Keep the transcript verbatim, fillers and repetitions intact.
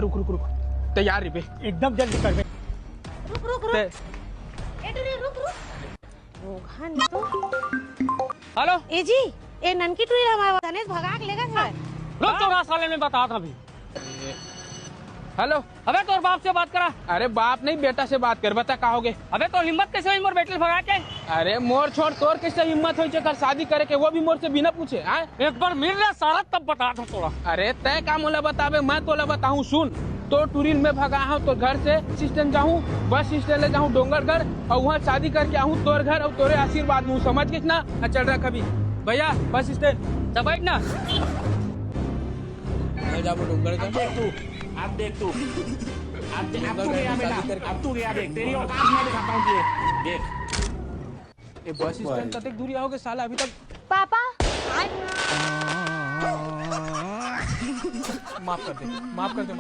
रुक, रुक, रुक। तैयार रहिबे। एकदम जल्दी करबे। रुक, रुक, रुक। ते ए टुरी, रुक, रुक। रोगन तो। हेलो। ए जी, ए ननकी टुरी हमारे गणेश भगा के लेगा सर। रुक तो रहा साले, मैं बता था अभी। हेलो। अबे तोर बाप से बात करा। अरे बाप नहीं, बेटा से बात कर, बता का होगे? अबे तोर हिम्मत कैसे हुई मोर बेटी ल भगा के? अरे मोर छोड़, तोर कैसे हिम्मत होई जेकर शादी करे के, वो भी मोर से बिना पूछे, हाँ? एक बार मिल ले साला, तब बता दो तोला। अरे तय का मोला बताबे, मैं तोला बताहूँ, सुन। तोर टुरी ल मैं भगा हूँ तोर घर से, स्टैंड जाहूँ, बस स्टैंड ले जाहूँ डोंगरगढ़, और वहाँ शादी करके आहूँ तोर घर और तोरे आशीर्वाद में, समझ गेस ना? हाँ, चल रहा कभी भैया बस स्टैंड। तो बैठ ना। मैं जाबो डोंगरगढ़। अब देख तू, अब देख तू, अब दे-, अब तू गया बेटा, अब तू गया, देख तेरी औकात मैं दिखाता हूँ तुझे, देख। ए बस स्टैंड कतेक दूरी आओगे साला अभी तक? पापा। माफ कर दे, माफ कर दे, माफ कर दे।